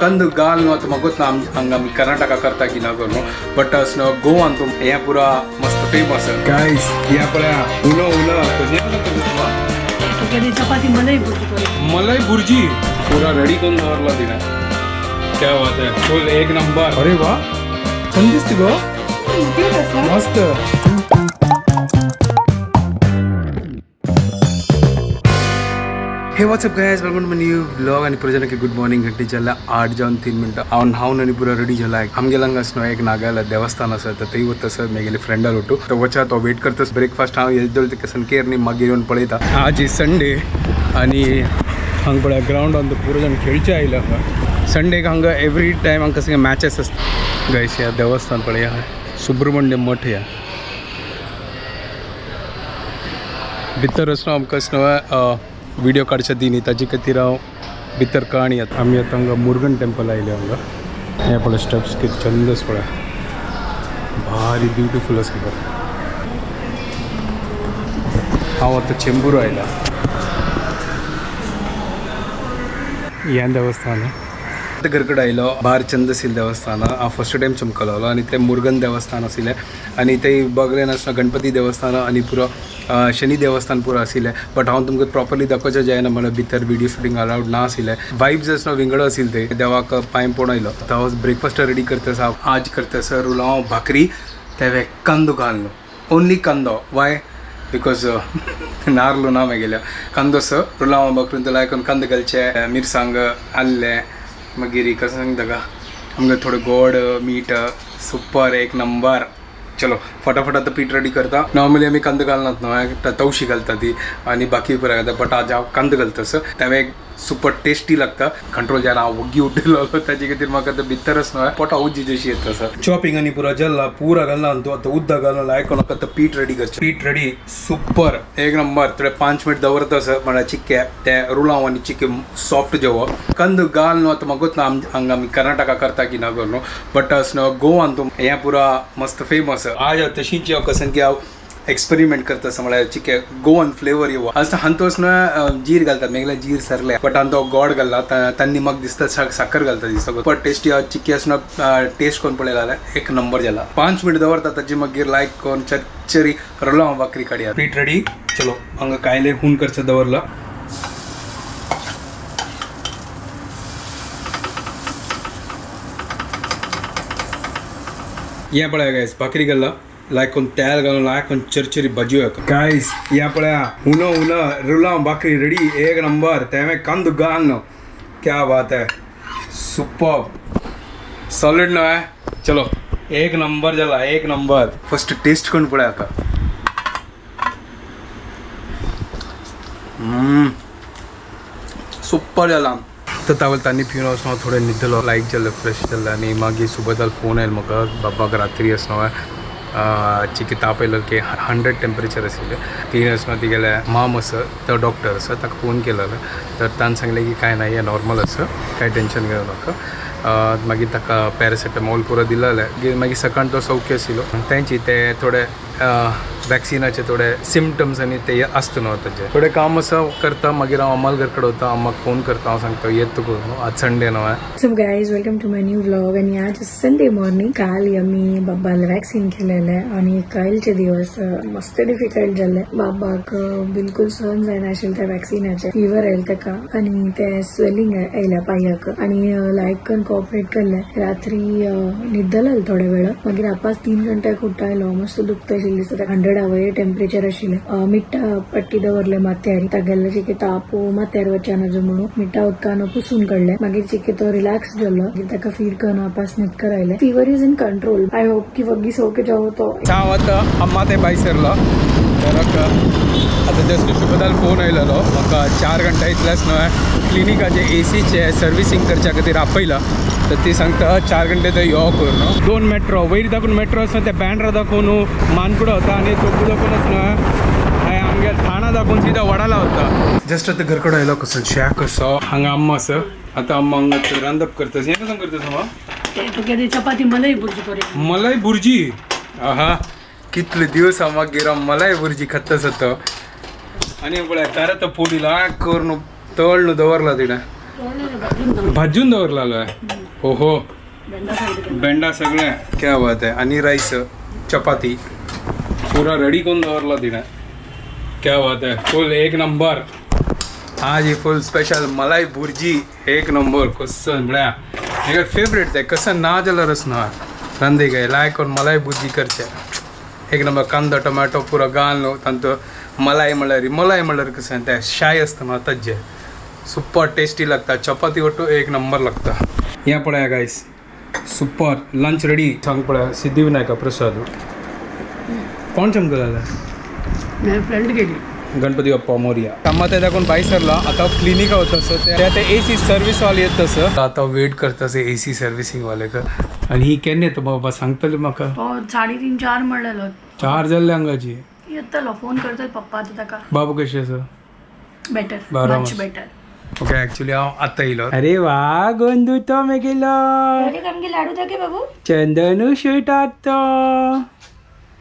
कंद गाल न्हू आतां म्हाका ना हांगा आमी कर्नाटका करता की ना करूं बट नो गोवान तूं हें पुरा मस्त फेमस गायस. ह्या पळया उलो उलो तुगेली चपाती मलाई भुर्जी करी. मलाई भुर्जी पुरा रेडी करून दवरला तिने. क्या बात है, फुल एक नंबर. अरे वा, छान दिसते गो, मस्त. Hey, what's up guys, welcome to my new vlog. आणि प्रजनके गुड मॉर्निंग. घंटे जाला 8 जावन 3 मिनटां. हांव न्हावन आनी पुरा रेडी जाला. आमगेले हांगा न्हू एक नागाला देवस्थान आसा, तर थंय वता मेगेले फ्रेंडा लोटू. तर वचा तो वेट करता. ब्रेकफास्ट हांव येदोळ तेका केर न्ही, मागीर येवन पळयता. आज संडे आनी हांगा पळय ग्रावंडान पुरो जाण खेळचे आयला हांगा. संडेक हांगा एवरी टायम हांगा सगळे मॅचेस आसता. गायस, ह्या देवस्थान पळया, सुब्रमण्य मठ. ह्या भितर वचून आमकां न्हू व्हिडिओ काडचे दिनी, ताजे खातीर हांव भितर काणी. आमी आतां हांगा मुर्गन टेम्पल आयले हांगा. हे पळय स्टेप्स कितें चंद आसा पळय, भारी ब्युटिफूल आसा बरें. हांव आतां चेंबूर आयला. हें देवस्थान. आतां घर कडेन आयलो. बार चंद आशिल्लें देवस्थान. हांव फर्स्ट टायम चमकलो. आनी तें मुर्गन देवस्थान आशिल्लें आनी ते बगलेन आसतना गणपती देवस्थान आनी पुरो शनी देवस्थान पुरो आशिल्लें. बट हांव तुमकां प्रॉपरली दाखोवचें जायना म्हणल्यार भितर व्हिडिओ शुटींग अलावड ना आशिल्लें. वायब्स आसतना विंगड आशिल्लें. ते देवाक पांय पडून आयलो. आतां हांव ब्रेकफास्ट रेडी करता आसा. आज करता आसा रुलाव भाकरी, तेवे कांदो घालून, ओन्ली कांदो. वाय? Because नार्ल ना मेगेल्या. कांदो सर रुलाव भाकरीन ते लायक कांदो घालचे, मिरसांग, आल्लें, मागीर कसं सांगता का आमकां थोडं गोड मीठ. सुपर, एक नंबर. चलो, फटाफट आतां पीठ रेडी करता. नॉर्मली आमी कांदो घालनात न्हू, तवशी घालता ती आनी बाकी पुराय घालता. बट आज हांव कांदो घालता सर, तें सुपर टेस्टी लागता. कंट्रोल जायना, हांव वग्गी उठलो. ताजे खातीर म्हाका आतां भितरच न्हय पोटा उज्जी जशी येता सर. चॉपिंग आनी पुरो जल्ला पुरा घालना तूं. आतां उदक घालून लायक आतां पीठ रेडी करचें. पीठ रेडी, सुपर, एक नंबर. थोडे 5 मिनट दवरता सर, म्हळ्यार चिक्के ते रुलाव आनी चिक्के सॉफ्ट जेवो. कंद गाल न्हू आतां म्हाका ना हांगा आमी कर्नाटका करता की ना करूं बट न्हू गोवान तूं हें पुरा मस्त फेमस. आज तशींच हांव कसं की हांव एक्सपेरिमेंट करता आसा, म्हळ्यार चिके गोवन फ्लेवर येवो. आज हांतोस न्हय जीर घालतात, मेगेले जीर सरले. बट हांतो गोड घालला. तांनी म्हाका दिसता साखर घालता दिसता. पण टेस्टी. हांव चिक्की आसना टेस्ट करून पळयला जाल्यार एक नंबर जाला. 5 मिनट दवरता, ताजी मागीर लायक करून चरचरी रलो हांव भाकरी काडया. पीठ रेडी. चलो, हांगा कायले हून करचें दवरला. हे पळया गायस, भाकरी घालला, लायक करून तेल घालून लायक करून चरचरी भाजी. गायस, या पळया उनो उनो रुलाव भाकरी रेडी, एक नंबर. तेवे कांदो घालून, क्या बात है, सुपर सॉलिड न्हय. चलो, एक नंबर जाला, एक नंबर. फर्स्ट टेस्ट करून पळया आता. सुपर जाला. तर तावल तांणी पिवन वचून हांव थोडें न्हिदलो, लायक जालें, फ्रेश जालें. आनी मागीर सुबोधाल फोन आयलो म्हाका, बाबाक रात्री आसना चिकी ताप आयलो की 100 टेम्परेचर आशिल्लें. ती आसना तिगेले माम आसा, तो डॉक्टर आसा, ताका फोन केलेलो. तर ताणें सांगलें की कांय ना, हें नॉर्मल आसा, कांय टेंशन घेवं नाका. मागीर ताका पॅरासिटामॉल पुरो दिलेलें. मागीर सकाळ तो सौख्य आशिल्लो. तेंची ते थोडे वॅक्सिनाचे थोडे सिमटम्स आनी ते आसता न्हू, ताजे थोडे काम आसा करता. मागीर हांव अम्माल घर कडेन वता. अम्माक फोन करता, हांव सांगता येत तुका न्हू, आज संडे न्हू. So guys, welcome to my new vlog. आणि आज संडे मॉर्निंग. काल आम्ही बाब्बाला वॅक्सिन केलेले आणि कालचे दिवस मस्त डिफिकल्ट जाल्ले. बाबाक बिलकुल सहन जायना आशिल्लें त्या वॅक्सिनाचे. फिवर आयले ताका आणि ते स्वेलिंग आयल्या पांयाक आणि लायक करून कोऑपरेट केल्ले. रात्री न्हिदलेलो थोडे वेळ. मागीर आपास 3 घंट्याक उठायलो. मस्त दुखता आशिल्लें दिसता. 100 हांवें टेम्परेचर आशिल्लें. मिठा पट्टी दवरले माथ्यार. तागेले चिके ताप माथ्यार वचना नजो म्हणून मिठा उदकान पुसून काडले. मागीर चिके तो रिलॅक्स जालो. मागीर ताका फीड करून आपास न्हिदकर आयले. Fever is in control. I hope की वग्गी सौख्य जावं तो. हांव आतां अम्मा ते भायर सरलो तर आतां जस्ट शुभदाल फोन आयलेलो म्हाका. 4 घंटा इतलेच न्हय क्लिनिकाचे एसीचे सर्विसींग करच्या खातीर आपयला. तर ती सांगता 4 घंटे थंय यो कर न्हू. दोन मेट्रो वयर दाखोवन मेट्रो आसा, त्या बँड्रा दाखोवन मानकुडो वता आनी तोपू दाखोवन न्हय आमगे ठाणा दाखोवन सिधा वडाला वता. जस्ट आतां घर कडेन आयलो. कसो शॅक असो हांगा अम्मा आसा. आतां अम्मा हांगा रांदप करता. हें कसं करता अम्मा? तुगेली चपाती मलाई भुर्जी करी. मलाई भुर्जी. आहा, कितले दिवस हांव मागीर हांव मलाई भुर्जी खाता सत. आनी पळय तारा तो फोडीला करून तळून दवरला तिणें. भाजून दवर. भाजून दवरलेलो आहे. हो हो. बेंडा सारखे. बेंडा सगळे, क्या बात आहे. आणि राईस, चपाती पुरा रेडी करून दवरला तिने. क्या बात आहे, फुल एक नंबर. आज ही फुल स्पेशल मलाई भुर्जी, एक नंबर. कसन म्हळ्यार हे फेवरेट ते कसन ना जाल्यारच ना रांदे गे लायक करून मलाई भुर्जी करचे, एक नंबर. कांदो टोमॅटो पुरो घालून न्हू तांतू मलाई, म्हणल्यार मलाई म्हणल्यार कशें तें शाय आसता न्हू, तज्जे सुपर टेस्टी लागता. चपाती वट्टू एक नंबर लागता. हें पळया गायस, सुपर लंच रेडी. सांग पळया, सिद्धिविनायका प्रसाद कोण चमकला? माझ्या फ्रेंड गेली. गणपती बाप्पा मोरया. कामात दाखवून भायर सरला. आता क्लिनिका होत तसं ते आता एसी सर्वीस वाले येत तसं. आता वेट करता एसी सर्व्हिसिंग वाले का. आणि ही केन्ना येता बाबा, सांगतले म्हाका? तो 3:30-4 म्हणलेलो. 4 जाल्ले हांगाची. येतलो, फोन करतलो पप्पा आतां ताका. बाबू कशी आसा? बेटर. बरं. Much better. ओके, ऍक्च्युली हांव आतां येयलो. अरे वा, गोंदू तो मेगेलो. अरे आमगे लाडू दाखय बाबू. चंदनू शिवतात तो.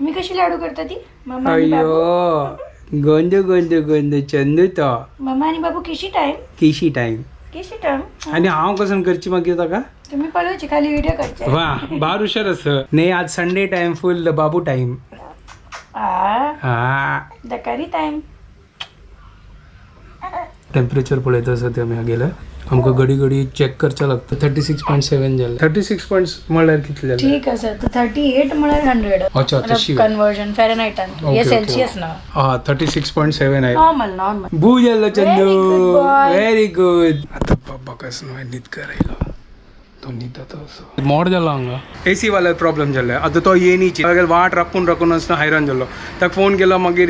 मी कशी लाडू करता ती मम्मा आणि बाबू. अय्यो, गोंदू गोंदू गोंदू चंदू तो. मम्मा आणि बाबू किशी टाइम. किशी टाइम. किशी टाइम. आणि हांव कसं करची मागीर ताका? तुम्ही पळोवची खाली व्हिडिओ करचे. वा, बार हुशार आस नाही. आज संडे टाइम, फुल बाबू टाइम. आ. हा. दकारी टाइम. टेम्परेचर पळयता आसा ते आमी गेले. आमकां घडी घडी चॅक करचें लागता. 36.7 जालें. 36 पॉयंट म्हणल्यार कितलें जालें? ठीक आसा, 38 म्हळ्यार 100. अच्छा, तशी. कन्वर्जन फॅरनाइटान. Okay, हे okay. Celsius ना. हा, 36.7 आहे. Normal normal. बू जालो चंदू. Very good boy. Very good. आता बाबा कसं न्हय न्हीद करायला तो न्हिदता असो मोड जाला. हांगा एसी वाल्या प्रॉब्लेम जाल्ले. आतां तो येयनीची वाट राखून राखून आसना हैराण जाल्लो. ताका फोन केलो, मागीर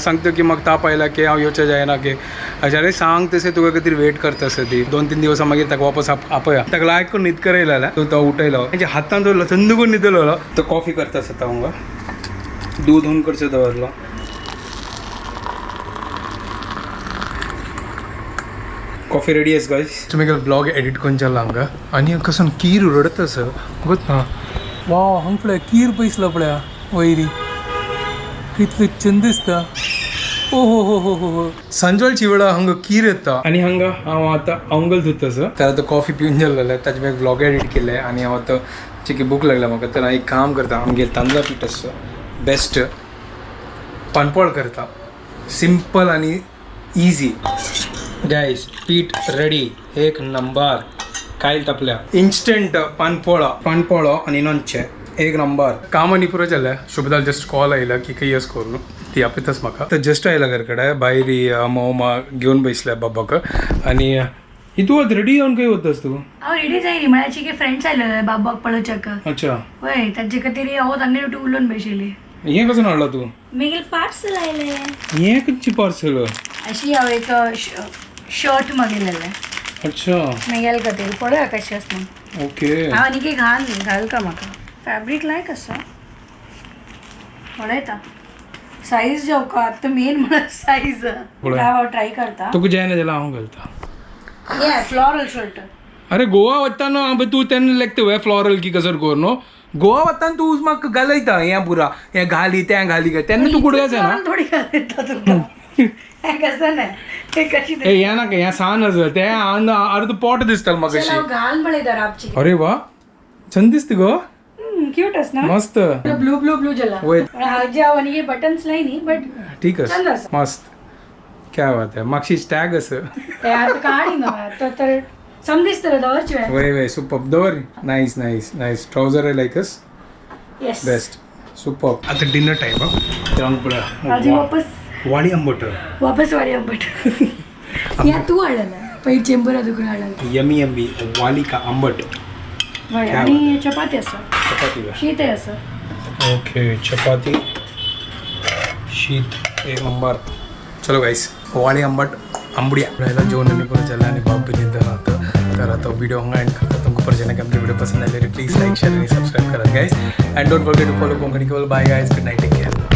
सांगता की म्हाका ताप आयला की हांव येवचें जायना की. अशें, अरे सांग तशें, तुका खातीर वेट करता आसा ती. 2-3 दिवसां मागीर ताका वापस आपया. ताका लायक करून न्हीद करयला, तो उठयलो, तेच्या हातान दवरलो, थंड करून न्हिदलो. तो कॉफी करता आसता हांगा. दूध हून करचें दवरलो. कॉफी रेडी आस गायस. तुमी ब्लॉग एडिट करून चला हांगा. आनी कसं कीर रडत आसा गोत ना. वा, हांगा पळय, कीर पयसलो पळया वयरी, कितलो चंद दिसता. ओ हो हो हो हो हो, सांजवेळची वेळा हांगा कीर येता. आनी हांगा हांव आतां अंगल धुता आसा. तर आतां कॉफी पिवन जाल्लें, ताजे मागीर ब्लॉग एडिट केलें आनी हांव आतां चिकी भूक लागल्या म्हाका. तर हांव एक काम करता, आमगेर तांदळा पीठ आसा, बेस्ट पानपोळ करता, सिंपल आनी इजी. गायस, पीठ रेडी, एक नंबर. कायल तापल्या, इन्स्टंट पानपोळो. पानपोळो आनी लोणचें एक नंबर. काम आनी पुरो जालें. शुभदाल जस्ट कॉल आयला की खंय यस करून ती आपयताच म्हाका. तर जस्ट आयला घर कडेन. भायर मोमा घेवन बसल्या बाबाक. आनी ही तूं आतां रेडी जावन खंय वतास तूं? हांव रेडी जायनी, म्हळ्यार की फ्रेंड्स आयलेले बाबाक पळोवच्याक. अच्छा. वय, तांचे खातीर हांव तांगे उठून उलोवन बशिल्ली. हें कसं हाडलां तूं? मागीर पार्सल आयलें. हें खंयची पार्सल? अशी हांव एक शर्ट मागयलेलें. अच्छा. मागीर खातीर पळोवया कशें आसा म्हूण. ओके. हांव आनी घाल घाल का म्हाका फॅब्रीक लायक आसा, पळयता साईज जावका. आतां मेन म्हळ्यार साईज. पळय. हांव ट्राय करता. तुका जायना जाल्यार हांव घालता. ये फ्लॉरल शर्ट. अरे, गोवा वताना हांव तूं तेन्ना लेगता वे फ्लॉरल की कसर कर न्हू. गोवा वताना तूं म्हाका घालयता हें पुरा, हें घाली तें घाली काय तेन्ना तूं कुडगाच ना. थोडी घालयता तुका. हें कसं नाही, हे कशी. ए, हें नाका, हें सान आसा तें. अर्द पोट दिसतालें म्हाका चल, कशी. हांव घाल पळयता रातची. अरे वा, छंद दिसता गो. क्यूट आस ना? मस्त. ब्लू ब्लू ब्लू जाला. वय. हाजे हांव आनी बटन्स लायनी बट ठीक चंद आसा. आसा. मस्त, क्या बात आहे. मागशी टॅग आसा. ते आतां काणी ना आतां तर समजिसतलें दवरची. वय वय, सुपर, दवर. Nice nice nice. ट्राउजर लायकस. येस. Best, super. आता डिनर टाइम. तर आजी पळय, वापस वाडी आंबट. वापस वाडी आंबट. या तू हाडलेला पहिले चेंबूरा दुखून हाडलेला. यमी यमी वाली का आंबट. वय. क्या? आणि चपाती आसा. चपाती. शीत आसा. ओके, चपाती शीत एक नंबर. चलो गाईस, वाळी आंबट आंबुड्या. राहिला जेवण आम्ही परत झालं आणि बाप बी आता. तर आता व्हिडिओ हांगा एंड करता. तुमका परत जेन्ना आमचे व्हिडिओ पसंद आले, प्लीज लाईक, शेअर आणि सबस्क्राईब करा guys, and don't forget to follow Konkani केवल. Bye guys, good night, take care.